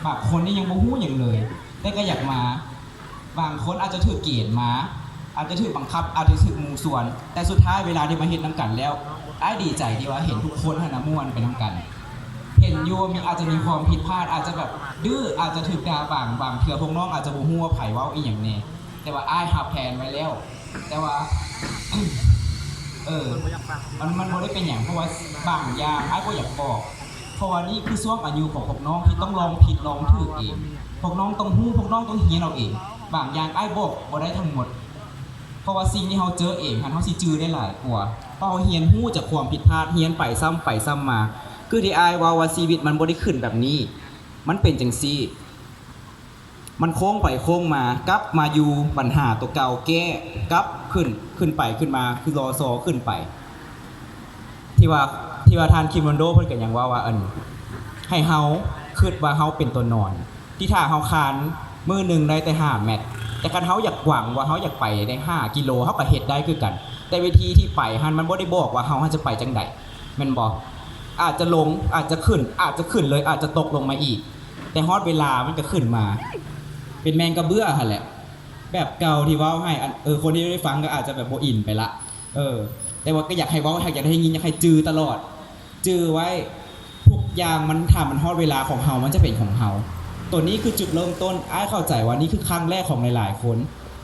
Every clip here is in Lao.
ບາງຄົນນີ້ຍັງບໍ່ຮູ້ຫຍັງເລີຍ ແຕ່ກໍຢາກມາ. ບາງຄົນອາດຈະຖືກເກນມາ, ອາດຈະຖືກບັງຄັບ, ອາດຈະຖືກໝູ່ຊວນ, ແຕ່ສຸດທ້າຍເວລາໄດ້ມາເຮັດນຳກັນແລ້ວ, ອ້າຍດີໃຈທີ່ວ່າເຫັນທຸກຄົນຫັ້ນນະມ່ວນໄປນຳກັນ. ເຫັນຢູ່ວ່າມີ ອາດຈະມີຄວາມຜິດພາດ, ອາດຈະແບບດື້, ອາດຈະຖືກດ່າບາງ, ບາງເທື່ອພວກນ້ອງອາດຈະບໍ່ຮູ້ວ່າໃຜເວົ້າອີ່ຫຍັງແດ່, ແຕ່ວ່າອ້າຍຮັບແທນໄວ້ແລ້ວ. ແຕ່ວ່າ ເອີ ມັນ ມັນບໍ່ໄດ້ເປັນຫຍັງ, ເພາະວ່າບາງຢ່າງອ້າຍບໍ່ຢາກບອກ, ເພາະວ່ານີ້ຄືຊ່ວງອາຍຸຂອງພວກນ້ອງທີ່ຕ້ອງລອງຜິດລອງຖືກເອງ. ພວກນ້ອງຕ້ອງຮູ້, ພວກນ້ອງຕ້ອງຮຽນເອົາເອງ. ບາງຢ່າງອ້າຍບອກບໍ່ໄດ້ທັງໝົດ, ເພາະວ່າສິ່ງທີ່ເຮົາເຈີເອງຫັ້ນ ເຮົາຊິຈື່ໄດ້ຫຼາຍກວ່າ, ເພາະເຮົາຮຽນຮູ້ຈາກຄວາມຜິດພາດ, ຮຽນໄປຊ້ຳໄປຊ້ຳມາ. ຄືທີ່ອ້າຍເວົ້າວ່າ ຊີວິດມັນບໍ່ໄດ້ຂຶ້ນແບບນີ້, ມັນເປັນຈັ່ງຊີ້. ມັນໂຄ້ງໄປໂຄ້ງມາ, ກັບມາຢູ່ບັນຫາຕົວເກົ່າ, ແກ້, ກັບຂຶ້ນ, ຂຶ້ນໄປຂຶ້ນມາ, ຄືລໍຊໍຂຶ້ນໄປ. ທີ່ວ່າ, ທີ່ວ່າທ່ານຄິມໂຣນໂດເພິ່ນກໍຍັງເວົ້າວ່າ ອັນ, ໃຫ້ເຮົາຄິດວ່າເຮົາເປັນຕົວນອນ, ທີ່ຖ້າເຮົາຄານມື້ໜຶ່ງໄດ້ແຕ່ຫ້າແມັດ, ແຕ່ຄັນເຮົາຢາກຫວັງວ່າເຮົາຢາກໄປໄດ້ຫ້າກິໂລ, ເຮົາກໍເຮັດໄດ້ຄືກັນ. ແຕ່ວິທີທີ່ໄປຫັ້ນ ມັນບໍ່ໄດ້ບອກວ່າເຮົາຫັ້ນຈະໄປຈັ່ງໃດ, ແມ່ນບໍ່? ອາດຈະລົງ, ອາດຈະຂຶ້ນ, ອາດຈະຂຶ້ນເລີຍ, ອາດຈະຕົກລົງມາອີກ. ແຕ່ຮອດເວລາມັນກໍຂຶ້ນມາ ເປັນແມງກະເບື້ອຫັ້ນແຫຼະ ແບບເກົ່າທີ່ເວົ້າໃຫ້ ອັນ ເອີ ຄົນທີ່ໄດ້ຟັງກໍອາດຈະແບບບໍ່ອິນໄປລະ ເອີ ແຕ່ວ່າກໍຢາກໃຫ້ເວົ້າ ຢາກໃຫ້ໄດ້ຍິນ ຢາກໃຫ້ຈື່ຕະຫຼອດ ຈື່ໄວ້ ທຸກຢ່າງມັນ ຖ້າມັນຮອດເວລາຂອງເຮົາ ມັນຈະເປັນຂອງເຮົາ. ໂຕນີ້ຄືຈຸດເລີ່ມຕົ້ນ. ອ້າຍເຂົ້າໃຈວ່ານີ້ຄືຄັ້ງແລກຂອງຫຼາຍໆຄົນ.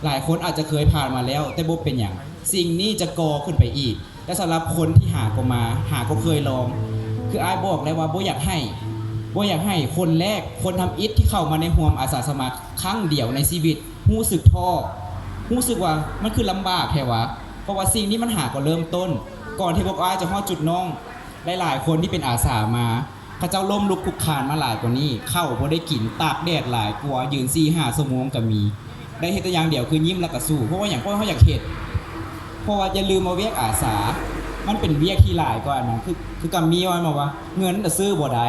ຫຼາຍຄົນອາດຈະເຄີຍຜ່ານມາແລ້ວ ແຕ່ບໍ່ເປັນຫຍັງ. ສິ່ງນີ້ຈະກໍ່ຂຶ້ນໄປອີກ. ແຕ່ສຳລັບຄົນທີ່ຫາກໍມາ, ຫາກໍເຄີຍລອງ, ຄືອ້າຍບອກແລ້ວວ່າບໍ່ຢາກໃຫ້, ບໍ່ຢາກໃຫ້ຄົນແລກ, ຄົນທຳອິດທີ່ເຂົ້າມາໃນຮ່ວມອາສາສະໝັກຄັ້ງດຽວໃນຊີວິດ ຮູ້ສຶກທໍ້, ຮູ້ສຶກວ່າມັນຄືລຳບາກແທ້ຫວາ. ເພາະວ່າສິ່ງນີ້ມັນຫາກໍເລີ່ມຕົ້ນ. ກ່ອນທີ່ພວກອ້າຍຈະຮອດຈຸດນ້ອງ, ຫຼາຍໆຄົນທີ່ເປັນອາສາມາ, ເຂົາເຈົ້າລົ້ມລຸກຄຸກຄານມາຫຼາຍກວ່ານີ້, ເຂົ້າບໍ່ໄດ້ກິນ, ຕາກແດດຫຼາຍກວ່າ, ຢືນສີ່ຫ້າຊົ່ວໂມງກໍມີ. ໄດ້ເຮັດແຕ່ຢ່າງດຽວຄືຍິ້ມແລ້ວກໍສູ້. ເພາະວ່າຫຍັງ? ເພາະວ່າເຮົາຢາກເຮັດ. ເພາະວ່າຢ່າລືມວ່າວຽກອາສາ ມັນເປັນວຽກທີ່ຫຼາຍກວ່າອັນນັ້ນ. ຄື, ຄືກຳມີເວົ້າມາວ່າ ເງິນນະຊື້ບໍ່ໄດ້.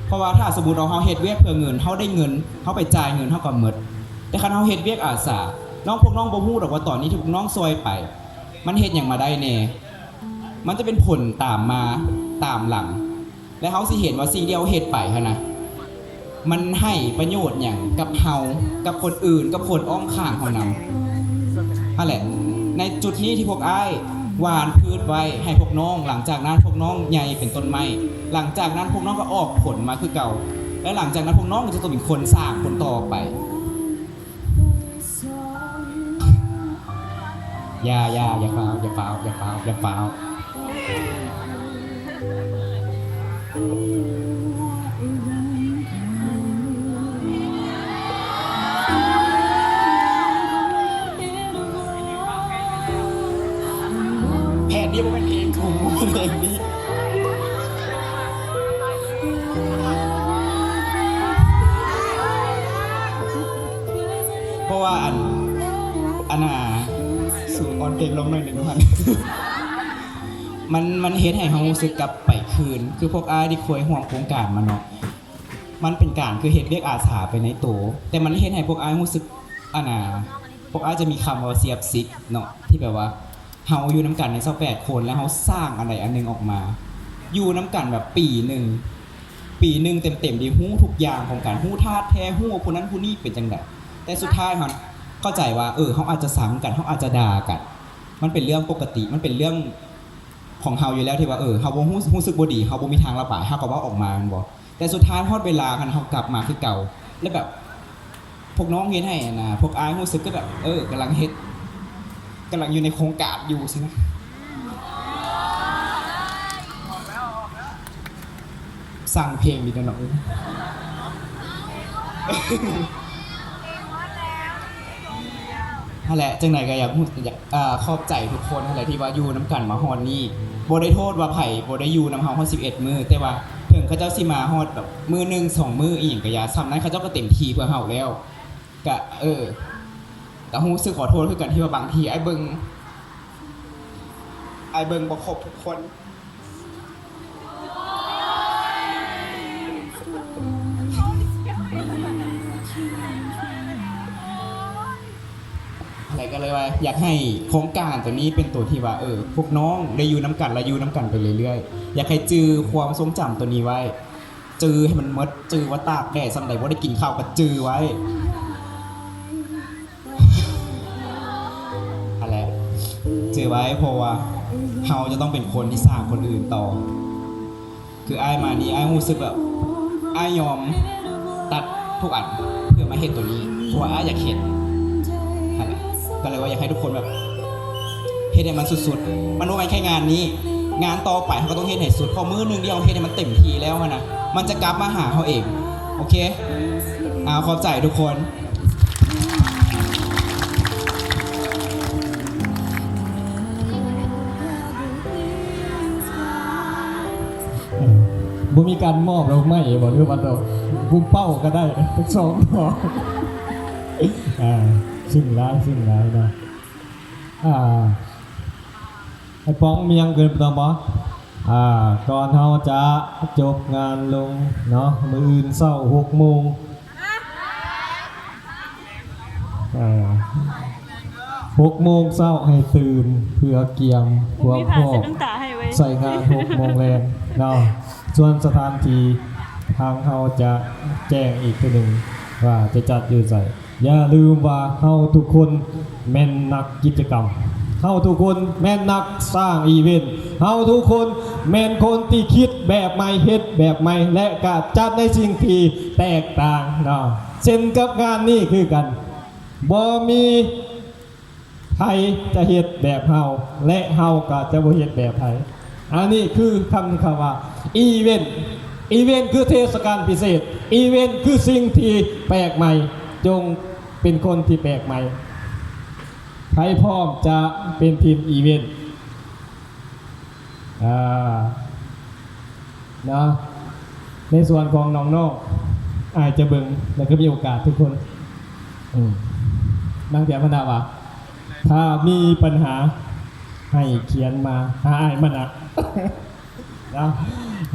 ເພາະວ່າຖ້າສົມມຸດວ່າເຮົາເຮັດວຽກເພື່ອເງິນ, ເຮົາໄດ້ເງິນ, ເຮົາໄປຈ່າຍເງິນ, ເຮົາກໍໝົດ. ແຕ່ຄັນເຮົາເຮັດວຽກອາສາ, ນ້ອງ ພວກນ້ອງບໍ່ຮູ້ດອກວ່າຕອນນີ້ທີ່ພວກນ້ອງຊ່ອຍໄປ ມັນເຮັດຫຍັງມາໄດ້ແດ່. ມັນຈະເປັນຜົນຕາມມາ, ຕາມຫຼັງ. ແລະ ເຮົາຊິເຫັນວ່າສິ່ງທີ່ເຮົາເຮັດໄປຫັ້ນນະ ມັນໃຫ້ປະໂຫຍດຫຍັງກັບເຮົາ, ກັບຄົນອື່ນ, ກັບຄົນອ້ອມຂ້າງເຮົານຳ. ຫັ້ນແຫຼະ ໃນຈຸດນີ້ທີ່ພວກອ້າຍຫວ່ານພືດໄວ້ໃຫ້ພວກນ້ອງ, ຫຼັງຈາກນັ້ນພວກນ້ອງໃຫຍ່ເປັນຕົ້ນໄມ້, ຫຼັງຈາກນັ້ນພວກນ້ອງກໍອອກຜົນມາຄືເກົ່າ, ແລະ ຫຼັງຈາກນັ້ນພວກນ້ອງກໍຈະຕ້ອງເປັນຄົນສ້າງຜົນຕໍ່ໄປ. ຢ່າ, ຢ່າ, ຢ່າຟ້າວ, ຢ່າຟ້າວ, ຢ່າຟ້າວ, ຢ່າຟ້າວ. ແຜນນີ້ບໍ່ແມ່ນເພງກູ, ເພງນີ້. ເພາະວ່າອັນ, ອັນນ່າ ສູນອ່ອນເພງລົງໜ້ອຍໜຶ່ງ ມັນ, ມັນເຮັດໃຫ້ເຮົາຮູ້ສຶກກັບໄປຄືນ. ຄືພວກອ້າຍທີ່ເຄີຍຮ່ວມໂຄງການມາເນາະ, ມັນເປັນການຄືເຮັດວຽກອາສາໄປໃນໂຕ, ແຕ່ມັນເຮັດໃຫ້ພວກອ້າຍຮູ້ສຶກ, ອັນນ່າ, ພວກອ້າຍຈະມີຄຳວ່າ ເຊບຊິກ ເນາະ, ທີ່ແບບວ່າ ເຮົາຢູ່ນຳກັນໃນຊາວແປດຄົນ ແລ້ວເຮົາສ້າງອັນໃດອັນໜຶ່ງອອກມາ, ຢູ່ນຳກັນແບບປີໜຶ່ງ, ປີໜຶ່ງເຕັມໆ ທີ່ຮູ້ທຸກຢ່າງຂອງກັນ, ຮູ້ທ່າແທ້, ຮູ້ວ່າຜູ້ນັ້ນຜູ້ນີ້ເປັນຈັ່ງໃດ, ແຕ່ສຸດທ້າຍເຮົາເຂົ້າໃຈວ່າ ເອີ ເຮົາອາດຈະຊັງກັນ, ເຮົາອາດຈະດ່າກັນ, ມັນເປັນເລື່ອງປົກກະຕິ, ມັນເປັນເລື່ອງຂອງເຮົາຢູ່ແລ້ວ ທີ່ວ່າ ເອີ ເຮົາບໍ່ຮູ້, ຮູ້ສຶກບໍ່ດີ, ເຮົາບໍ່ມີທາງລະບາຍ, ເຮົາກໍເວົ້າອອກມາ ແມ່ນບໍ່? ແຕ່ສຸດທ້າຍຮອດເວລາຫັ້ນ ເຮົາກັບມາຄືເກົ່າ ແລ້ວແບບ ພວກນ້ອງເຮັດໃຫ້ ອັນນ່າ ພວກອ້າຍຮູ້ສຶກຄືແບບ ເອີ ກຳລັງເຮັດ ກຳລັງຢູ່ໃນໂຄງການຢູ່ຊີ້ນະ. ສ້າງເພງດີເນາະນ້ອງ. ຫັ້ນແຫຼະ, ຈັ່ງໃດກໍຢາກຮູ້, ຢາກ, ເອີ, ຂອບໃຈທຸກຄົນຫັ້ນແຫຼະ ທີ່ວ່າຢູ່ນຳກັນມາຮອດນີ້. ບໍ່ໄດ້ໂທດວ່າໃຜບໍ່ໄດ້ຢູ່ນຳເຮົາຮອດສິບເອັດມື້, ແຕ່ວ່າເຖິງເຂົາເຈົ້າຊິມາຮອດແບບມື້ໜຶ່ງສອງມື້ອີ່ຫຍັງກໍຢ່າ, ສ່ຳນັ້ນເຂົາເຈົ້າກໍເຕັມທີ່ເພື່ອເຮົາແລ້ວ. ກະ, ເອີ, ກະຮູ້ສຶກຂໍໂທດຄືກັນ ທີ່ວ່າບາງທີອ້າຍເບິ່ງ, ອ້າຍເບິ່ງບໍ່ຄົບທຸກຄົນ. ແລ້ວກໍເລີຍວ່າ ຢາກໃຫ້ໂຄງການໂຕນີ້ເປັນໂຕທີ່ວ່າ ເອີ ພວກນ້ອງໄດ້ຢູ່ນຳກັນ ແລະ ຢູ່ນຳກັນໄປເລື້ອຍໆ. ຢາກໃຫ້ຈື່ຄວາມຊົງຈຳໂຕນີ້ໄວ້. ຈື່ໃຫ້ມັນໝົດ, ຈື່ວ່າຕາກແດດສ່ຳໃດ, ບໍ່ໄດ້ກິນເຂົ້າກໍຈື່ໄວ້. ຫັ້ນແຫຼະ, ຈື່ໄວ້, ເພາະວ່າເຮົາຈະຕ້ອງເປັນຄົນທີ່ສ້າງຄົນອື່ນຕໍ່. ຄືອ້າຍມານີ້ ອ້າຍຮູ້ສຶກແບບ ອ້າຍຍອມຕັດທຸກອັນເພື່ອມາເຮັດໂຕນີ້ ເພາະວ່າອ້າຍຢາກເຮັດ. ຫັ້ນແຫຼະ, ກໍເລີຍວ່າຢາກໃຫ້ທຸກຄົນແບບເຮັດໃຫ້ມັນສຸດໆ. ມັນບໍ່ແມ່ນແຄ່ງານນີ້, ງານຕໍ່ໄປເຮົາກໍຕ້ອງເຮັດໃຫ້ສຸດ, ເພາະມື້ໜຶ່ງທີ່ເຮົາເຮັດໃຫ້ມັນເຕັມທີ່ແລ້ວຫັ້ນນະ, ມັນຈະກັບມາຫາເຮົາເອງ. ໂອເຄ? ອາ, ຂອບໃຈທຸກຄົນ. ບໍ່ມີການມອບດອກໄມ້ບໍ່ ຫຼືວ່າດອກບຸມເປົ້າກໍໄດ້ ທັງສອງດອກ. ອ່າ ຊຶ່ງຫຼາຍ ຊຶ່ງຫຼາຍເນາະ. ອ່າ ໄອ້ປອງມີຫຍັງເກີນໄປຕໍ່ບໍ່? ອ່າ ກ່ອນເຮົາຈະຈົບງານລົງເນາະ, ມື້ອື່ນເຊົ້າຫົກໂມງ ເອີ ຫົກໂມງເຊົ້າໃຫ້ຕື່ນ ເພື່ອກຽມຄວາມພ້ອມໃຊ້ງານຫົກໂມງແລງເນາະ. ສ່ວນສະຖານທີ່ທາງເຮົາຈະແຈ້ງອີກເທື່ອໜຶ່ງວ່າຈະຈັດຢູ່ໃສ. ຢ່າລືມວ່າເຮົາທຸກຄົນແມ່ນນັກກິດຈະກຳ, ເຮົາທຸກຄົນແມ່ນນັກສ້າງອີເວັນ, ເຮົາທຸກຄົນແມ່ນຄົນທີ່ຄິດແບບໃໝ່, ເຮັດແບບໃໝ່ ແລະ ກະຈັດໃນສິ່ງທີ່ແຕກຕ່າງເນາະ. ເຊັ່ນກັບງານນີ້ຄືກັນ, ບໍ່ມີໃຜຈະເຮັດແບບເຮົາ ແລະ ເຮົາກໍຈະບໍ່ເຮັດແບບໃຜ. ອັນນີ້ຄືຄຳ ຄຳວ່າອີເວັນ. ອີເວັນຄືເທດສະການພິເສດ. ອີເວັນຄືສິ່ງທີ່ແປກໃໝ່. ຈົ່ງເປັນຄົນທີ່ແປກໃໝ່. ໃຜພ້ອມຈະເປັນທີມອີເວັນ? ອ່າ ເນາະ, ໃນສ່ວນຂອງນ້ອງໆ ອ້າຍຈະເບິ່ງ ແລ້ວກໍມີໂອກາດທຸກຄົນ. ອືມ ນາງແກ້ວມານະວ່າ ຖ້າມີບັນຫາໃຫ້ຂຽນມາຫາອ້າຍມານະ ເນາະ.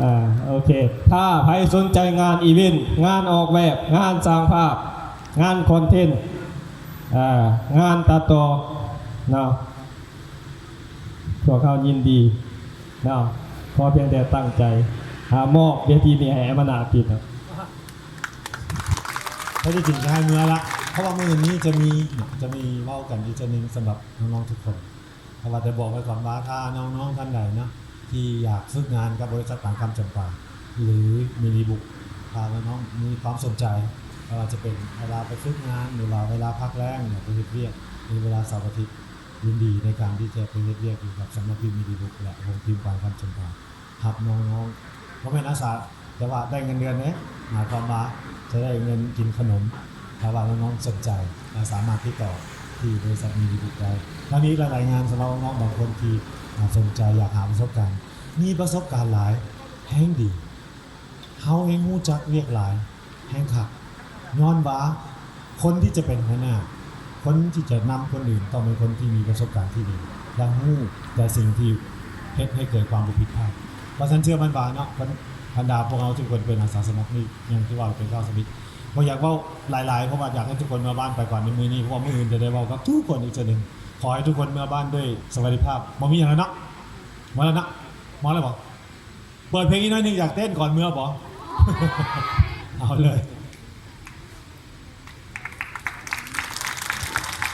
ອ່າ ໂອເຄ, ຖ້າໃຜສົນໃຈງານອີເວັນ, ງານອອກແບບ, ງານສ້າງພາບ, ງານຄອນເທັນ, ອ່າ ງານຕັດຕໍ່ເນາະ, ພວກເຮົາຍິນດີເນາະ. ຂໍພຽງແຕ່ຕັ້ງໃຈ ຫາມອບເວທີນີ້ໃຫ້ອ້າຍມານະຕິດເນາະ. ແທ້ທີ່ຈິງຈະໃຫ້ເມືອລະ ເພາະວ່າມື້ນີ້ຈະມີ ຈະມີເວົ້າກັນອີກເທື່ອໜຶ່ງສຳລັບນ້ອງໆທຸກຄົນ. ແຕ່ວ່າຈະບອກໄວ້ກ່ອນວ່າ ຖ້ານ້ອງໆທ່ານໃດເນາະ ທີ່ຢາກຝຶກງານກັບບໍລິສັດປານຄຳຈຳປາ ຫຼື ມີດີບຸກ ຖ້ານ້ອງໆມີຄວາມສົນໃຈ ບໍ່ວ່າຈະເປັນເວລາໄປຝຶກງານ ຫຼືວ່າເວລາພັກແລ້ງ ຢາກໄປເຮັດວຽກ ຫຼືເວລາເສົາອາທິດ ຍິນດີໃນການທີ່ຈະໄປເຮັດວຽກຢູ່ກັບສຳນັກພິມມີດີບຸກ ແລະ ໂຮງພິມປານຄຳຈຳປາ ຮັບນ້ອງໆ ບໍ່ແມ່ນອາສາ ແຕ່ວ່າໄດ້ເງິນເດືອນເດ້ ໝາຍຄວາມວ່າຈະໄດ້ເງິນກິນຂະໜົມ. ຖ້າວ່ານ້ອງໆສົນໃຈ ກໍສາມາດຕິດຕໍ່ທີ່ບໍລິສັດມີດີບຸກໄດ້. ແລ້ວມີອີກຫຼາຍໆງານສຳລັບນ້ອງໆບາງຄົນທີ່ ອາ ສົນໃຈຢາກຫາປະສົບການ ມີປະສົບການຫຼາຍແຮ່ງດີ. ເຮົາເອງຮູ້ຈັກວຽກຫຼາຍແຮ່ງຄັກ ຍ້ອນວ່າຄົນທີ່ຈະເປັນຫົວໜ້າ ຄົນທີ່ຈະນຳຄົນອື່ນ ຕ້ອງເປັນຄົນທີ່ມີປະສົບການທີ່ດີ ແລະ ຮູ້ແຕ່ສິ່ງທີ່ເຮັດໃຫ້ເກີດຄວາມບໍ່ຜິດພາດ. ເພາະສະນັ້ນເຊື່ອໝັ້ນວ່າເນາະ ບັນດາພວກເຮົາທຸກຄົນເປັນອາສາສະໝັກນີ້ ຢ່າງທີ່ວ່າເປັນຂ່າວສະມິດ ບໍ່ຢາກເວົ້າຫຼາຍໆ ເພາະວ່າຢາກໃຫ້ທຸກຄົນເມືອບ້ານໄປກ່ອນໃນມື້ນີ້ ເພາະວ່າມື້ອື່ນຈະໄດ້ເວົ້າກັບທຸກຄົນອີກເທື່ອໜຶ່ງ. ຂໍໃຫ້ທຸກຄົນເມືອບ້ານດ້ວຍສະຫວັດດີພາບ. ບໍ່ມີຫຍັງແລ້ວເນາະ? ໝົດແລ້ວເນາະ? ໝົດແລ້ວບໍ? ເປີດເພງອີກໜ້ອຍໜຶ່ງ ຢາກເຕັ້ນກ່ອນເມືອບໍ? ເອົາເລີຍ.